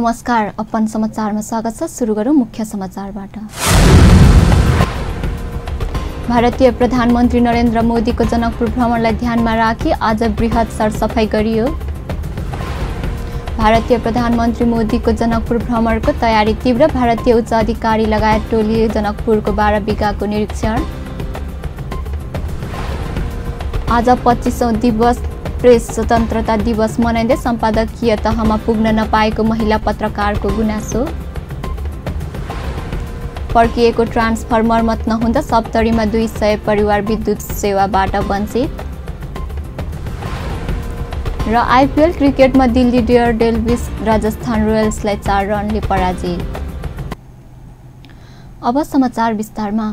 नमस्कार, अपन समाचारमा स्वागत छ। सुरु गरौँ मुख्य समाचारबाट। भारतीय प्रधानमन्त्री नरेन्द्र मोदीको जनकपुर भ्रमणलाई ध्यानमा राखी आज बृहत सरसफाई गरियो। भारतीय प्रधानमन्त्री मोदीको जनकपुर भ्रमणको तयारी तीव्र, भारतीय उच्च अधिकारी लगायत टोली जनकपुरको 12 बिघाको निरीक्षण। आज 25औं दिवस प्रेस स्वतन्त्रता दिवस मनाइँदै सम्पादकीय तहमा पुग्न नपाएको महिला पत्रकारको गुनासो। फर्किएको ट्रान्सफर्मर मर्मत नहुँदा सप्तरीमा 200 परिवार विद्युत सेवाबाट वञ्चित। र आइपिएल क्रिकेटमा दिल्ली डेयरडेभिल्स राजस्थान रोयल्सलाई 4 रनले पराजित। अब समाचार विस्तारमा।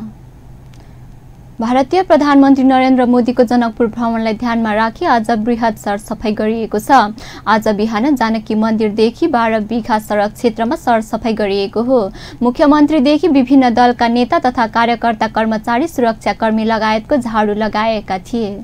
भारतीय प्रधानमन्त्री नरेन्द्र मोदीको जनकपुर भ्रमणलाई ध्यानमा राखी आज बृहत सरसफाई गरिएको छ। आज बिहान जानकी मन्दिरदेखि 12 बिघा सडक क्षेत्रमा सरसफाई गरिएको हो। मुख्यमन्त्रीदेखि विभिन्न दलका नेता तथा कार्यकर्ता, कर्मचारी, सुरक्षाकर्मी लगायतको झाडु लगाएका थिए।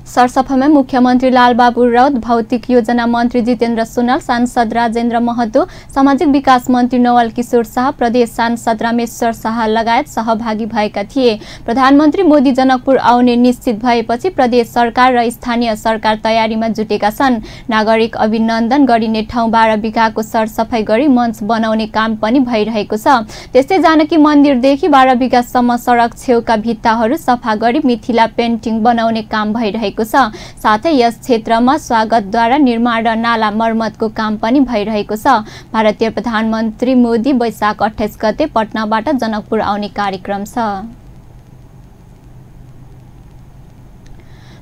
सरसफाईमा मुख्यमन्त्री लालबाबु राउत, भौतिक योजना मन्त्री जितेन्द्र सोनाल, सांसद राजेन्द्र महतो, सामाजिक विकास मन्त्री नवल किशोर शाह, प्रदेश सांसद रामेश्वर शाह लगायत सहभागी भएका थिए। प्रधानमन्त्री मोदी जनकपुर आउने निश्चित भएपछि प्रदेश सरकार र स्थानीय सरकार तयारीमा जुटेका छन्। नागरिक अभिनन्दन गरिने ठाउँ 12 बिघाको सरसफाई गरी मञ्च बनाउने काम पनि भइरहेको छ। त्यस्तै जानकी मन्दिरदेखि 12 बिघासम्म सडक छेउका भित्ताहरू सफा गरी मिथिला पेन्टिङ बनाउने काम भइरहेको छ। साथै यस क्षेत्रमा स्वागतद्वारा निर्माण र नाला मर्मतको काम पनि भइरहेको छ। भारतीय प्रधानमन्त्री मोदी वैशाख 28 गते पटनाबाट जनकपुर आउने कार्यक्रम छ।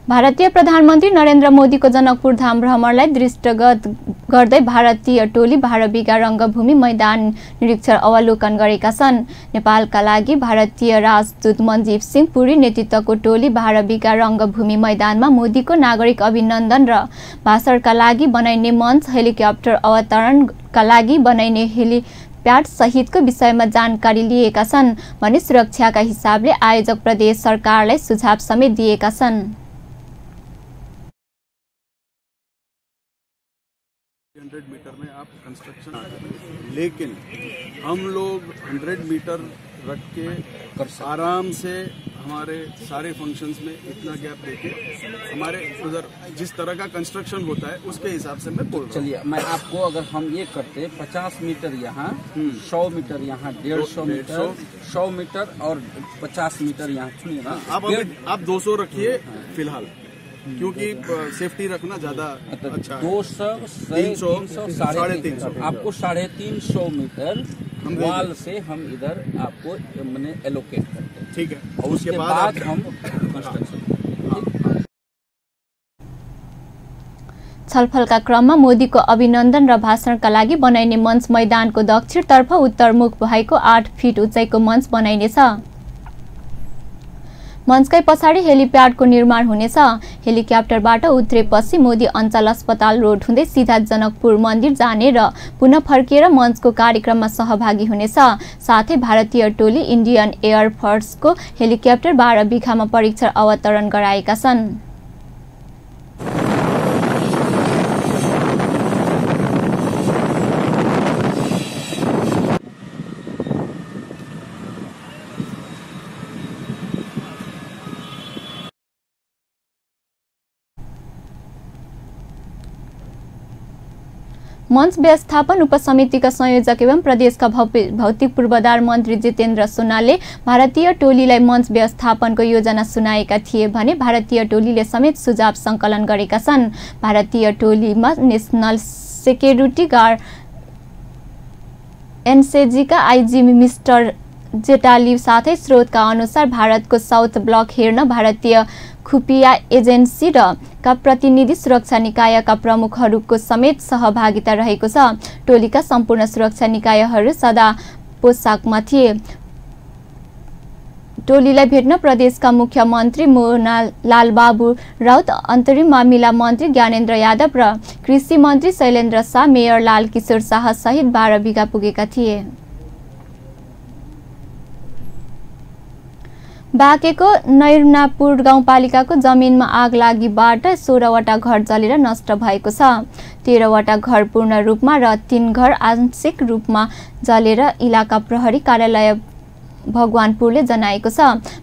भारतीय प्रधानमन्त्री नरेन्द्र मोदीको जनकपुर धाम भ्रमणलाई दृष्टिगत गर्दै भारतीय टोली 12 बिघा रङ्गभूमि मैदान निरीक्षण अवलोकन गरेका छन्। नेपालका लागि भारतीय राजदूत मनजीव सिंह पुरी नेतृत्वको टोली 12 बिघा रङ्गभूमि मैदानमा मोदीको नागरिक अभिनन्दन र भाषणका लागि बनाइने मञ्च, हेलिकप्टर अवतरणका लागि बनाइने हेलिप्याड सहितको विषयमा जानकारी लिएका छन् भने सुरक्षाका हिसाबले आयोजक प्रदेश सरकारलाई सुझाव समेत दिएका छन्। 100 मीटर में आप कंस्ट्रक्शन, लेकिन हम लोग 100 मीटर रख के आराम से हमारे सारे फंक्शंस में इतना गैप देके हमारे उधर जिस तरह का कंस्ट्रक्शन होता है उसके हिसाब से मैं बोल रहा हूं। चलिए, मैं आपको अगर हम ये करते 50 मीटर यहाँ, 100 मीटर यहाँ, 150 मीटर, 100 मीटर और 50 मीटर यहाँ, सुनिए ना, आप 200 रखिए फिलहाल, क्योंकि सेफ्टी रखना ज्यादा अच्छा है। 200, 300, 350, आपको 350 मीटर वाल से हम इधर आपको मैंने एलोकेट करते हैं। ठीक है, और उसके बाद हम कंस्ट्रक्शन। छलफलका क्रममा मोदीको अभिनन्दन र भाषणका लागि बनाइने मञ्च मैदानको दक्षिणतर्फ उत्तरमुख भएको 8 फिट उचाइको मञ्च बनाइनेछ। मञ्चकै पछाडि हेलिप्याडको निर्माण हुनेछ। हेलिकप्टरबाट उत्रेपछि मोदी अञ्चल अस्पताल रोड हुँदै सिधा जनकपुर मन्दिर जाने र पुनः फर्किएर मञ्चको कार्यक्रममा सहभागी हुनेछ। साथै भारतीय टोली इन्डियन एयर फोर्सको हेलिकप्टर 12 बिघामा परीक्षण अवतरण गराएका छन्। मञ्च व्यवस्थापन उपसमितिका संयोजक एवं प्रदेशका भौतिक पूर्वाधार मन्त्री जितेन्द्र सोनालले भारतीय टोलीलाई मञ्च व्यवस्थापनको योजना सुनाएका थिए भने भारतीय टोलीले समेत सुझाव सङ्कलन गरेका छन्। भारतीय टोलीमा नेसनल सेक्युरिटी गार्ड एनसेजीका आइजी मिस्टर जेटाली साथै स्रोतका अनुसार भारतको साउथ ब्लक हेर्न भारतीय खुफिया एजेन्सी र का प्रतिनिधि सुरक्षा निकायका प्रमुखहरूको समेत सहभागिता रहेको छ। टोलीका सम्पूर्ण सुरक्षा निकायहरू सदा पोसाकमा थिए। टोलीलाई भेट्न प्रदेशका मुख्यमन्त्री मोहनलाल बाबु राउत, अन्तरिम मामिला मन्त्री ज्ञानेन्द्र यादव र कृषि मन्त्री शैलेन्द्र शाह, मेयर लालकिशोर शाह सहित 12 बिघा पुगेका थिए। बाँकेको नैर्नापुर गाउँपालिकाको जमिनमा आग लागिबाट 16वटा घर जलेर नष्ट भएको छ। 13वटा घर पूर्ण रूपमा र 3 घर आंशिक रूपमा जलेर इलाका प्रहरी कार्यालय भगवानपुरले जनाएको छ।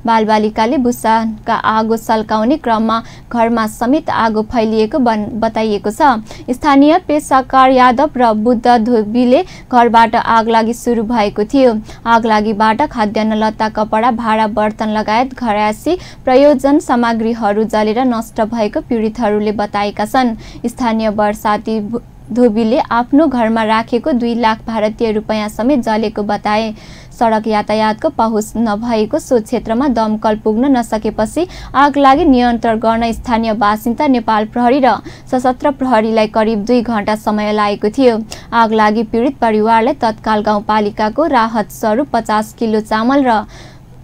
बालबालिकाले भुसाका आगो सल्काउने क्रममा घरमा समेत आगो फैलिएको बताइएको छ। स्थानीय पेशाकार यादव र बुद्ध धोबीले घरबाट आग लागि सुरु भएको थियो। आग लागिबाट खाद्यान्न, लत्ता, कपडा, भाँडा, बर्तन लगायत घरायसी प्रयोजन सामग्रीहरू जलेर नष्ट भएको पीडितहरूले बताएका छन्। स्थानीय वर्षाती धोबीले आफ्नो घरमा राखेको 2 लाख भारतीय रुपैयाँ समेत जलेको बताए। सडक यातायातको पहुँच नभएको सो क्षेत्रमा दमकल पुग्न नसकेपछि आग लागि नियन्त्रण गर्न स्थानीय बासिन्दा, नेपाल प्रहरी र सशस्त्र प्रहरीलाई करिब 2 घण्टा समय लागेको थियो। आग लागि पीडित परिवारलाई तत्काल गाउँपालिकाको राहत स्वरूप 50 किलो चामल र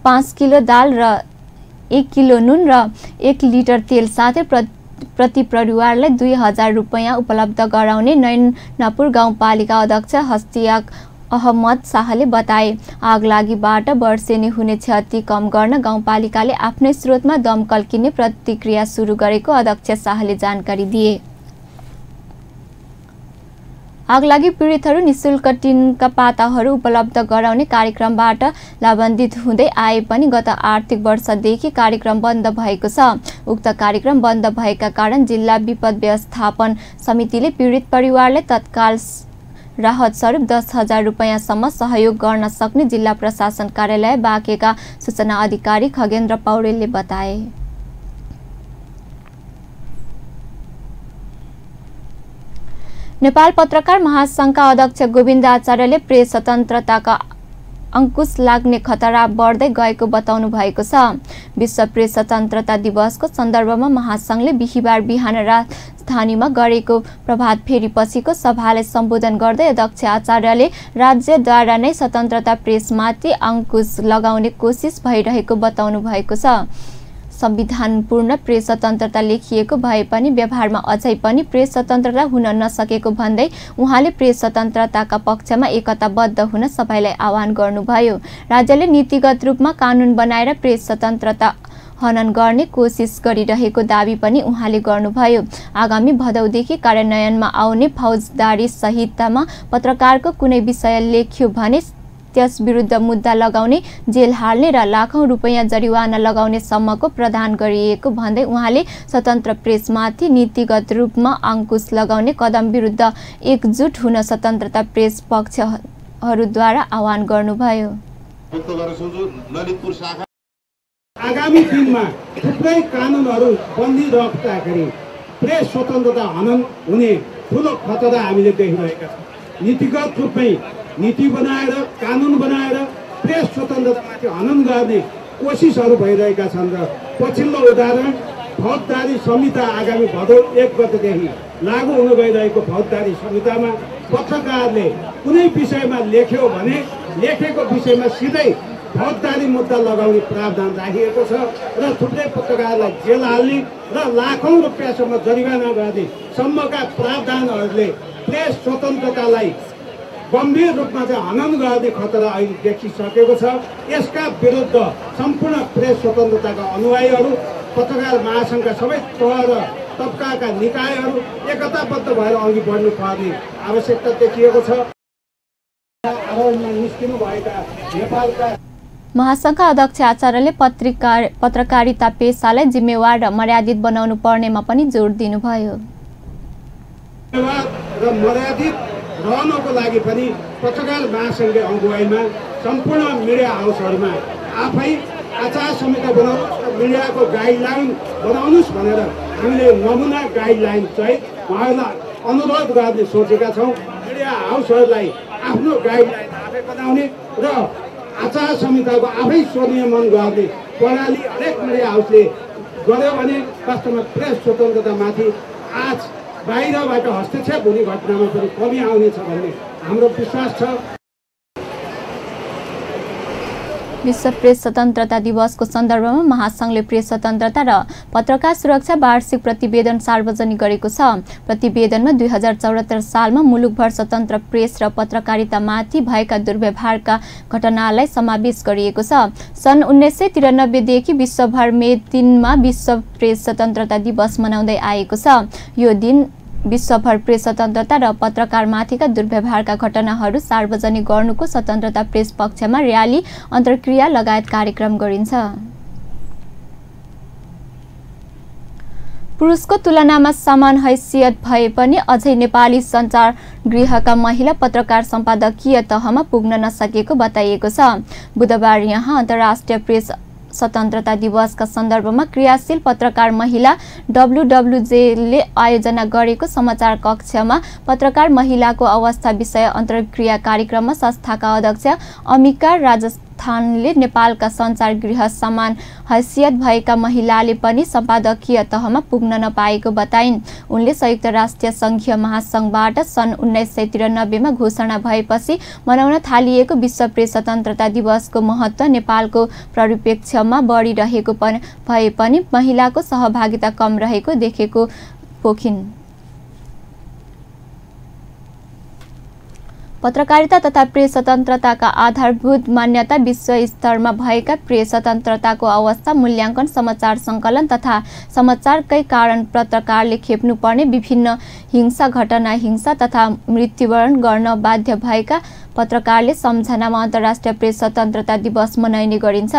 5 किलो दाल र 1 किलो नुन र 1 लिटर तेल साथै प्रति परिवारलाई 2000 रुपैयाँ उपलब्ध गराउने नैनपुर गाउँपालिका अध्यक्ष हस्तियाक अहमद शाहले बताए। आग लागिबाट वर्षेनी हुने क्षति कम गर्न गाउँपालिकाले आफ्नै स्रोतमा दमकल किन्ने प्रतिक्रिया सुरु गरेको अध्यक्ष शाहले जानकारी दिए। आगलागी पीडितहरू निशुल्क टिनका पाताहरू उपलब्ध गराउने कार्यक्रमबाट लाभान्वित हुँदै आए पनि गत आर्थिक वर्षदेखि कार्यक्रम बन्द भएको छ। उक्त कार्यक्रम बन्द भएका कारण जिल्ला विपद व्यवस्थापन समितिले पीडित परिवारलाई तत्काल राहत स्वरूप 10,000 रुपैयाँसम्म सहयोग गर्न सक्ने जिल्ला प्रशासन कार्यालय बाँकेका सूचना अधिकारी खगेन्द्र पौडेलले बताए। नेपाल पत्रकार महासंघका अध्यक्ष गोविन्द आचार्यले प्रेस स्वतन्त्रताका अंकुश लाग्ने खतरा बढ्दै गएको बताउनु भएको छ। विश्व प्रेस स्वतन्त्रता दिवसको सन्दर्भमा महासंघले बिहीबार बिहान राजधानीमा गरेको प्रभात फेरी पछिको सभालाई सम्बोधन गर्दै अध्यक्ष आचार्यले राज्यद्वारा नै स्वतन्त्रता प्रेसमाथि अंकुश लगाउने कोसिस भइरहेको बताउनु भएको छ। संविधानपूर्ण प्रेस स्वतन्त्रता लेखिएको भए पनि व्यवहारमा अझै पनि प्रेस स्वतन्त्रता हुन नसकेको भन्दै उहाँले प्रेस स्वतन्त्रताका पक्षमा एकताबद्ध हुन सबैलाई आह्वान गर्नुभयो। राज्यले नीतिगत रूपमा कानून बनाएर प्रेस स्वतन्त्रता हनन गर्ने कोसिस गरिरहेको दाबी पनि उहाँले गर्नुभयो। आगामी भदौदेखि कार्यान्वयनमा आउने फौजदारी संहितामा पत्रकारको कुनै विषय लेख्यो भने त्यस विरुद्ध मुद्दा लगाउने, जेल हाल्ने र लाखौं रुपैयाँ जरिवाना लगाउने सम्मको प्रावधान गरिएको भन्दै उहाँले स्वतन्त्र प्रेसमाथि नीतिगत रूपमा अंकुश लगाउने कदम विरुद्ध एकजुट हुन स्वतन्त्रता प्रेस पक्षहरूद्वारा आह्वान गर्नुभयो। आगामी दिनमा थुप्रै कानुनहरू बन्दिरहँदाखेरि प्रेस स्वतन्त्रता हनन हुने ठुलो खतरा हामीले देखिरहेका छौँ। नीतिगत रूपमै नीति बनाएर, कानुन बनाएर प्रेस स्वतन्त्रतामाथि हनन गर्ने कोसिसहरू भइरहेका छन् र पछिल्लो उदाहरण फौजदारी संहिता आगामी भदौ 1 गतेदेखि लागू हुन गइरहेको फौजदारी संहितामा पत्रकारले कुनै विषयमा लेख्यो भने लेखेको विषयमा सिधै फौजदारी मुद्दा लगाउने प्रावधान राखिएको छ र थुप्रै पत्रकारलाई जेल हाल्ने र लाखौं रुपियाँसम्म जरिवाना गर्ने सम्मका प्रावधानहरूले प्रेस स्वतन्त्रतालाई गम्भीर रूपमा चाहिँ हनन गर्ने खतरा अहिले देखिसकेको छ। यसका विरुद्ध सम्पूर्ण प्रेस स्वतन्त्रताका अनुयायीहरू, पत्रकार महासंघका सबै तह र तबकाका निकायहरू एकताबद्ध भएर अघि बढ्नुपर्ने आवश्यकता देखिएको छ। निस्किनुभएका नेपालका महासंघका अध्यक्ष आचार्यले पत्रकारिता पेसालाई जिम्मेवार र मर्यादित बनाउनु पर्नेमा पनि जोड दिनुभयो। र मर्यादित रहनको लागि पनि पत्रकार महासंघको अगुवाईमा सम्पूर्ण मिडिया हाउसहरूमा आफै आचार संहिता बनाउनुहोस् र मिडियाको गाइडलाइन बनाउनुहोस् भनेर हामीले नमुना गाइडलाइन चाहिँ उहाँहरूलाई अनुरोध गर्ने सोचेका छौँ। मिडिया हाउसहरूलाई आफ्नो गाइडलाइन आफै बनाउने र आचार संहिताको आफै स्वनियमन गर्ने प्रणाली हरेक मिडिया हाउसले गर्यो भने वास्तवमा प्रेस स्वतन्त्रतामाथि आज बाहिरबाट हस्तक्षेप हुने घटनामा पनि कमी आउनेछ भन्ने हाम्रो विश्वास छ। विश्व प्रेस स्वतन्त्रता दिवसको सन्दर्भमा महासंघले प्रेस स्वतन्त्रता र पत्रकार सुरक्षा वार्षिक प्रतिवेदन सार्वजनिक गरेको छ। प्रतिवेदनमा 2074 सालमा मुलुकभर स्वतन्त्र प्रेस र पत्रकारितामाथि भएका दुर्व्यवहारका घटनालाई समावेश गरिएको छ। सन् 1993 देखि विश्वभर मे 3 मा विश्व प्रेस स्वतन्त्रता दिवस मनाउँदै आएको छ। यो दिन विश्वभर प्रेस स्वतन्त्रता र पत्रकारमाथिका दुर्व्यवहारका घटनाहरू सार्वजनिक गर्नुको स्वतन्त्रता प्रेस पक्षमा र्याली, अन्तर्क्रिया लगायत कार्यक्रम गरिन्छ। पुरुषको तुलनामा समान हैसियत भए पनि अझै नेपाली सञ्चार गृहका महिला पत्रकार सम्पादकीय तहमा पुग्न नसकेको बताइएको छ। बुधबार यहाँ अन्तर्राष्ट्रिय प्रेस स्वतन्त्रता दिवसका सन्दर्भमा क्रियाशील पत्रकार महिला WWJ ले आयोजना गरेको समाचार कक्षमा पत्रकार महिलाको अवस्था विषय अन्तर्क्रिया कार्यक्रममा संस्थाका अध्यक्ष अमिका राजस्थानले नेपालका सञ्चार गृह समान हैसियत भएका महिलाले पनि सम्पादकीय तहमा पुग्न नपाएको बताइन्। उनले संयुक्त राष्ट्रिय संघीय महासंघबाट सन् 1993 मा घोषणा भएपछि मनाउन थालिएको विश्व प्रेस स्वतन्त्रता दिवसको महत्त्व नेपालको परिप्रेक्ष्यमा बढिरहेको भए पनि महिलाको सहभागिता कम रहेको देखेको पोखिन्। पत्रकारिता तथा प्रेस स्वतन्त्रताका आधारभूत मान्यता, विश्व स्तरमा भएका प्रेस स्वतन्त्रताको अवस्था, मूल्याङ्कन, समाचार सङ्कलन तथा समाचारकै कारण पत्रकारले खेप्नुपर्ने विभिन्न हिंसा घटना, हिंसा तथा मृत्युवरण गर्न बाध्य भएका पत्रकारले सम्झनामा अन्तर्राष्ट्रिय प्रेस स्वतन्त्रता दिवस मनाइने गरिन्छ।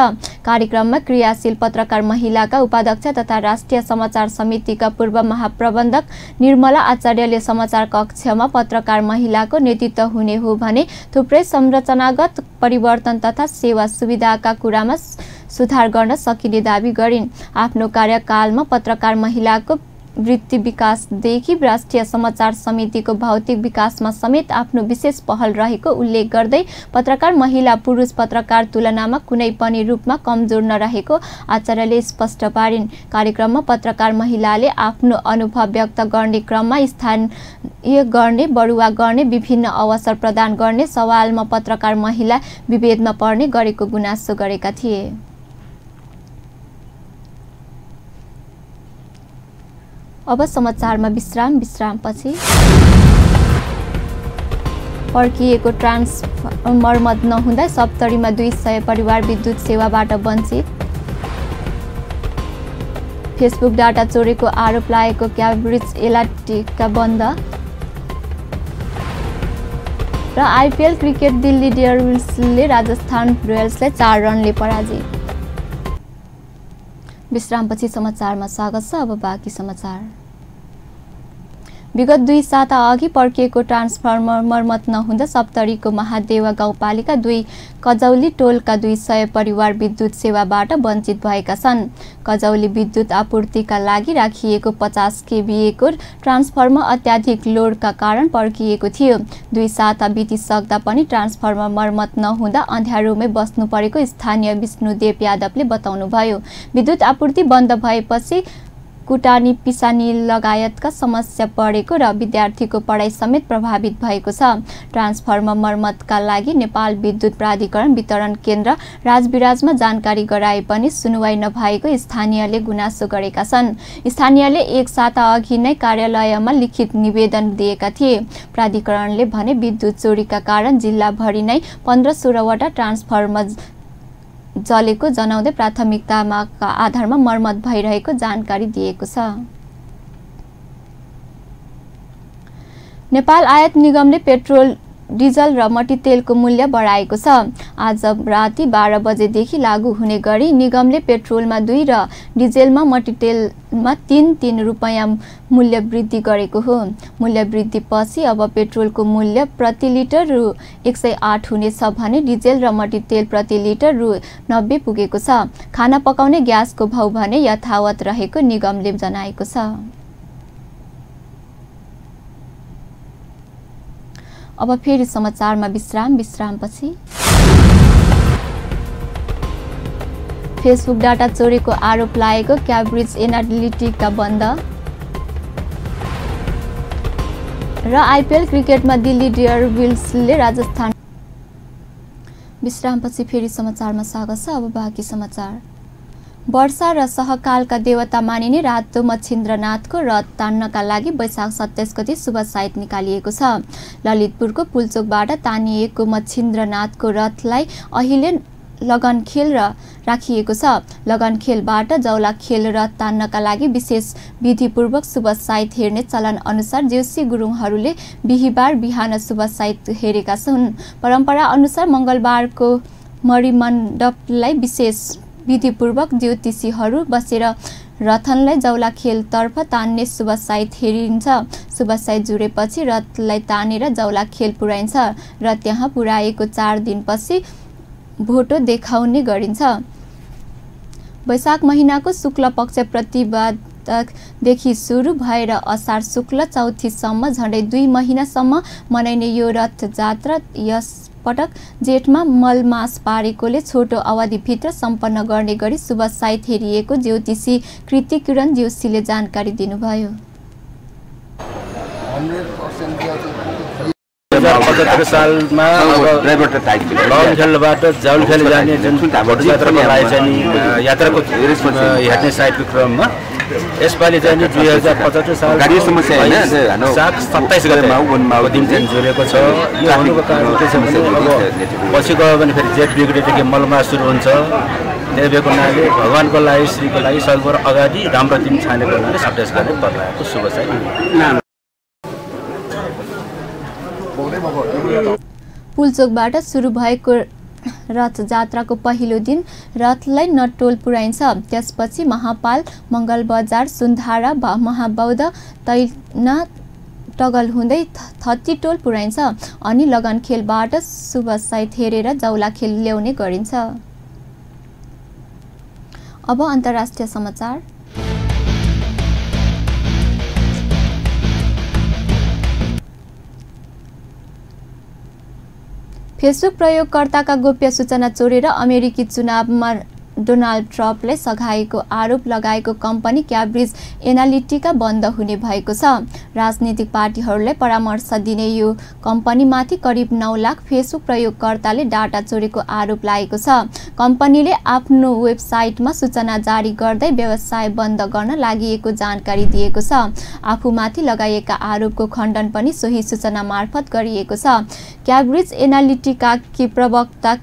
कार्यक्रममा क्रियाशील पत्रकार महिलाका उपाध्यक्ष तथा राष्ट्रिय समाचार समितिका पूर्व महाप्रबन्धक निर्मला आचार्यले समाचार कक्षमा पत्रकार महिलाको नेतृत्व हुने हो भने थुप्रै संरचनागत परिवर्तन तथा सेवा सुविधाका कुरामा सुधार गर्न सकिने दावी गरिन्। आफ्नो कार्यकालमा पत्रकार महिलाको वृत्ति विकासदेखि राष्ट्रिय समाचार समितिको भौतिक विकासमा समेत आफ्नो विशेष पहल रहेको उल्लेख गर्दै पत्रकार महिला पुरुष पत्रकार तुलनामा कुनै पनि रूपमा कमजोर नरहेको आचार्यले स्पष्ट पारिन्। कार्यक्रममा पत्रकार महिलाले आफ्नो अनुभव व्यक्त गर्ने क्रममा स्थानीय गर्ने, बढुवा गर्ने, विभिन्न अवसर प्रदान गर्ने सवालमा पत्रकार महिला विभेदमा पर्ने गरेको गुनासो गरेका थिए। अब समाचारमा विश्रामपछि पर्किएको ट्रान्सफर्मर नहुँदा सप्तरीमा 200 परिवार विद्युत सेवाबाट वञ्चित। फेसबुक डाटा चोरेको आरोप लागेको क्याम्ब्रिज एनालिटिका बन्द र आइपिएल क्रिकेट दिल्ली डेयरडेभिल्सले राजस्थान रोयल्सलाई 4 रनले पराजित। विश्रामपछि समाचारमा स्वागत छ। अब बाँकी समाचार। विगत 2 साता अघि पर्किएको ट्रान्सफर्मर मर्मत नहुँदा सप्तरीको महादेवा गाउँपालिका 2 कजौली टोलका 200 परिवार विद्युत सेवाबाट वञ्चित भएका छन्। कजौली विद्युत आपूर्तिका लागि राखिएको 50 kVA को ट्रान्सफर्मर अत्याधिक लोडका कारण पर्किएको थियो। 2 साता बितिसक्दा पनि ट्रान्सफर्मर मर्मत नहुँदा अँध्यारोमै बस्नु परेको स्थानीय विष्णुदेव यादवले बताउनुभयो। विद्युत आपूर्ति बन्द भएपछि कुटानी, पिसानी लगायतका समस्या बढेको र विद्यार्थीको पढाइ समेत प्रभावित भएको छ। ट्रान्सफर्मर मर्मतका लागि नेपाल विद्युत प्राधिकरण वितरण केन्द्र राजविराजमा जानकारी गराए पनि सुनवाई नभएको स्थानीयले गुनासो गरेका छन्। स्थानीयले 1 साता अघि नै कार्यालयमा लिखित निवेदन दिएका थिए। प्राधिकरणले भने विद्युत चोरीका कारण जिल्लाभरि नै 15-16 वटा ट्रान्सफर्मर जलेको जनाउँदै प्राथमिकतामा आधारमा मर्मत भइरहेको जानकारी दिएको छ। नेपाल आयात निगमले पेट्रोल, डिजल र मट्टीतेलको मूल्य बढाएको छ। आज राति 12 बजेदेखि लागू हुने गरी निगमले पेट्रोलमा 2 र डिजेलमा मट्टीतेलमा 3 रुपैयाँ मूल्य वृद्धि गरेको हो। मूल्य वृद्धिपछि अब पेट्रोलको मूल्य प्रति लिटर रु 108 हुनेछ भने डिजेल र मट्टीतेल प्रति लिटर रु 90 पुगेको छ। खाना पकाउने ग्यासको भाउ भने यथावत रहेको निगमले जनाएको छ। अब फेरि समाचारमा विश्रामपछि फेसबुक डाटा चोरेको आरोप लागेको क्याम्ब्रिज एनालिटिका बन्द र आइपिएल क्रिकेटमा दिल्ली डेयरडेभिल्सले राजस्थान। विश्रामपछि फेरि समाचारमा स्वागत छ। अब बाँकी समाचार। वर्षा र सहकालका देवता मानिने रातो मच्छिन्द्रनाथको रथ तान्नका लागि वैशाख 27 गते शुभ साइत निकालिएको छ। ललितपुरको पुल्चोकबाट तानिएको मच्छिन्द्रनाथको रथलाई अहिले लगनखेल राखिएको छ। लगनखेलबाट जौलाखेल रथ तान्नका लागि विशेष विधिपूर्वक शुभ साइत हेर्ने चलन अनुसार जेउसी गुरुङहरूले बिहिबार बिहान शुभ साइत हेरेका छन्। परम्परा अनुसार मंगलबारको मणिमण्डपलाई विशेष विधिपूर्वक ज्योतिषीहरू बसेर रथनलाई जौलाखेलतर्फ तान्ने शुभ साइत हेरिन्छ। शुभ साइत जुरेपछि रथलाई तानेर जौलाखेल पुर्याइन्छ र त्यहाँ पुर्याएको 4 दिनपछि भोटो देखाउने गरिन्छ। वैशाख महिनाको शुक्ल पक्ष प्रतिपददेखि सुरु भएर असार शुक्ल चौथीसम्म झण्डै 2 महिनासम्म मनाइने यो रथ जात्रा यस पटक जेठमा मलमास पारेकोले छोटो अवधिभित्र सम्पन्न गर्ने गरी शुभ साइत हेरिएको ज्योतिषी कृति किरण जोशीले जानकारी दिनुभयो। 2075 सालमा लगनखेलबाट जौलखेल जाने जुन यात्राको लागि चाहिँ यात्राको हेर्ने साइटको क्रममा यसपालि चाहिँ 2075 साल वैशाख 27 गतेको दिन चाहिँ जोडेको छ। यो हुनुको कारण के छ भने अब पछि गयो भने फेरि जेठ बिग्रेदेखि मलमा सुरु हुन्छ। त्यही भएको हुनाले भगवानको लागि श्रीको लागि सबभन्दा अगाडि राम्रो दिन छानेको हुनाले 27 गते पर्लाको शुभ साइत। पुल्चोकबाट सुरु भएको रथ जात्राको पहिलो दिन रथलाई नटोल पुर्याइन्छ। त्यसपछि महापाल, मंगल बजार, सुन्धारा, महाबौद्ध, तैना, टगल हुँदै थत्तीटोल पुर्याइन्छ अनि लगनखेलबाट शुभ साइत हेरेर जौलाखेल ल्याउने गरिन्छ। अब अन्तर्राष्ट्रिय समाचार। फेसबुक प्रयोगकर्ताका गोप्य सूचना चोरेर अमेरिकी चुनावमा डोनाल्ड ट्रम्पले सघाएको आरोप लगाएको कम्पनी क्याम्ब्रिज एनालिटिका बन्द हुने भएको छ। राजनीतिक पार्टीहरूलाई परामर्श दिने यो कम्पनीमाथि करिब 9 लाख फेसबुक प्रयोगकर्ताले डाटा चोरेको आरोप लागेको छ। कम्पनीले आफ्नो वेबसाइटमा सूचना जारी गर्दै व्यवसाय बन्द गर्न लागि जानकारी दिएको छ। आफूमाथि लगाइएका आरोपको खण्डन पनि सोही सूचना मार्फत गरिएको छ। क्याम्ब्रिज एनालिटिकाकी प्रवक्ता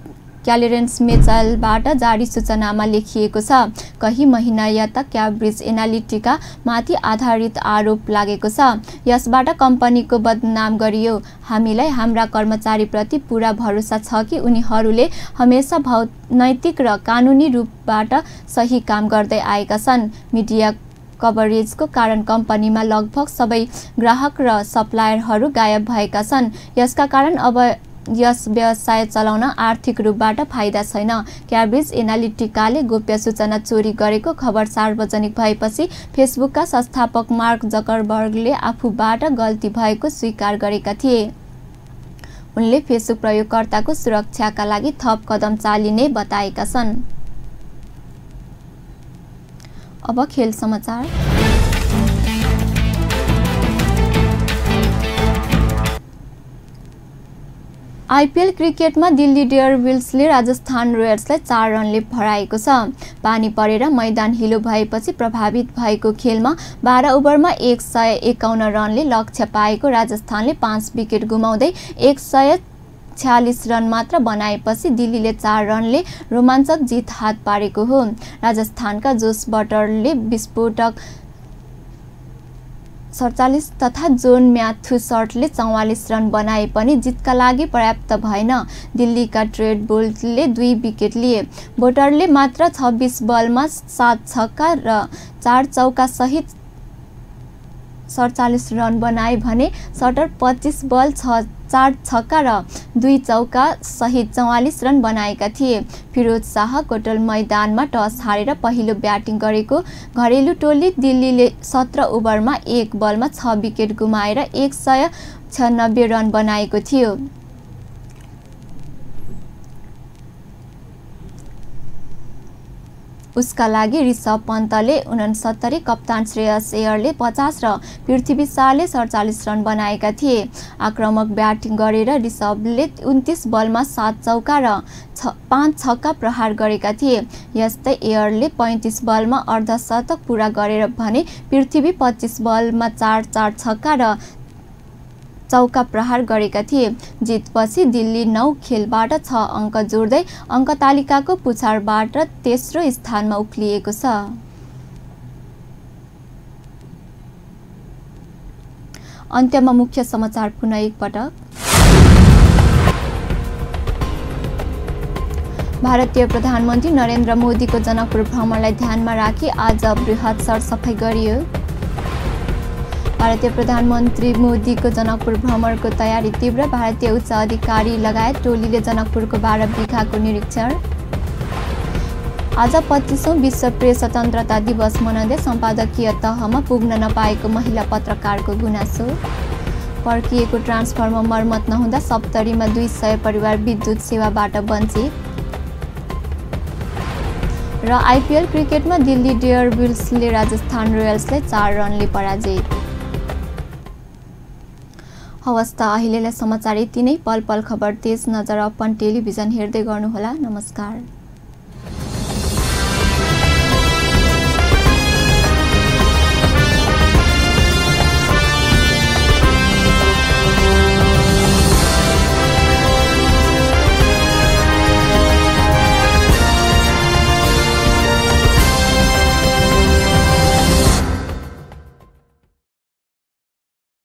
क्यालेरेन्स मेचलबाट जारी सूचनामा लेखिएको छ, कही महिना यता क्याम्ब्रिज एनालिटिका माथि आधारित आरोप लागेको छ। यसबाट कम्पनीको बदनाम गरियो। हामीलाई हाम्रा कर्मचारीप्रति पूरा भरोसा छ कि उनीहरूले हमेशा नैतिक र कानुनी रूपबाट सही काम गर्दै आएका छन्। मिडिया कभरेजको कारण कम्पनीमा लगभग सबै ग्राहक र सप्लायरहरू गायब भएका छन्। यसका कारण अब यस व्यवसाय चलाउन आर्थिक रूपबाट फाइदा छैन। क्याम्ब्रिज एनालिटिकाले गोप्य सूचना चोरी गरेको खबर सार्वजनिक भएपछि फेसबुकका संस्थापक मार्क जकरबर्गले आफूबाट गल्ती भएको स्वीकार गरेका थिए। उनले फेसबुक प्रयोगकर्ताको सुरक्षाका लागि थप कदम चालिने बताएका छन्। अब खेल समाचार। आईपीएल क्रिकेटमा दिल्ली डेयरडेभिल्सले राजस्थान रोयल्सलाई 4 रनले हराएको छ। पानी परेर मैदान हिलो भएपछि प्रभावित भएको खेलमा 12 ओभरमा 151 रनले लक्ष्य पाएको राजस्थानले 5 विकेट गुमाउँदै 146 रन मात्र बनाएपछि दिल्लीले 4 रनले रोमाञ्चक जित हात पारेको हो। राजस्थानका जोस बटलरले विस्फोटक 47 तथा जोन म्याथ्यू सर्टले 44 रन बनाए पनि जितका लागि पर्याप्त भएन। दिल्लीका ट्रेड बोल्टले 2 विकेट लिए। बोटरले मात्र 26 बलमा 7 छक्का र 4 चौका सहित 47 रन बनाए भने सटर 25 बल 4 छक्का र 2 चौका सहित 44 रन बनाएका थिए। फिरोज शाह कोटल मैदानमा टस हारेर पहिलो ब्याटिङ गरेको घरेलु टोली दिल्लीले 17 ओभरमा 1 बलमा 6 विकेट गुमाएर 196 रन बनाएको थियो। उसका लागि ऋषभ पन्तले 69, कप्तान श्रेयस अय्यरले 50 र पृथ्वी शाहले 47 रन बनाएका थिए। आक्रामक ब्याटिङ गरेर ऋषभले 29 बलमा 7 चौका र 5 छक्का प्रहार गरेका थिए। यस्तै अय्यरले 35 बलमा अर्धशतक पूरा गरेर भने पृथ्वी 25 बलमा 4 छक्का र चौका प्रहार गरेका थिए। जितपछि दिल्ली 9 खेलबाट 6 अङ्क जोड्दै अङ्क तालिकाको पुछारबाट तेस्रो स्थानमा उक्लिएको छ। अन्त्यमा मुख्य समाचार पुनः एकपटक। भारतीय प्रधानमन्त्री नरेन्द्र मोदीको जनकपुर भ्रमणलाई ध्यानमा राखी आज बृहत सरसफाई गरियो। भारतीय प्रधानमन्त्री मोदीको जनकपुर भ्रमणको तयारी तीव्र, भारतीय उच्च अधिकारी लगायत टोलीले जनकपुरको 12 बिघाको निरीक्षण। आज 25औं विश्व प्रेस स्वतन्त्रता दिवस मनाउँदै सम्पादकीय तहमा पुग्न नपाएको महिला पत्रकारको गुनासो। पर्किएको ट्रान्सफर्मर मर्मत नहुँदा सप्तरीमा 200 परिवार विद्युत सेवाबाट वञ्चित। र आइपिएल क्रिकेटमा दिल्ली डेयरडेभिल्सले राजस्थान रोयल्सलाई 4 रनले पराजित। हवस् त अहिलेलाई समाचार यति नै। पल पल खबर तेज नजर अपन टेलिभिजन हेर्दै गर्नुहोला। नमस्कार।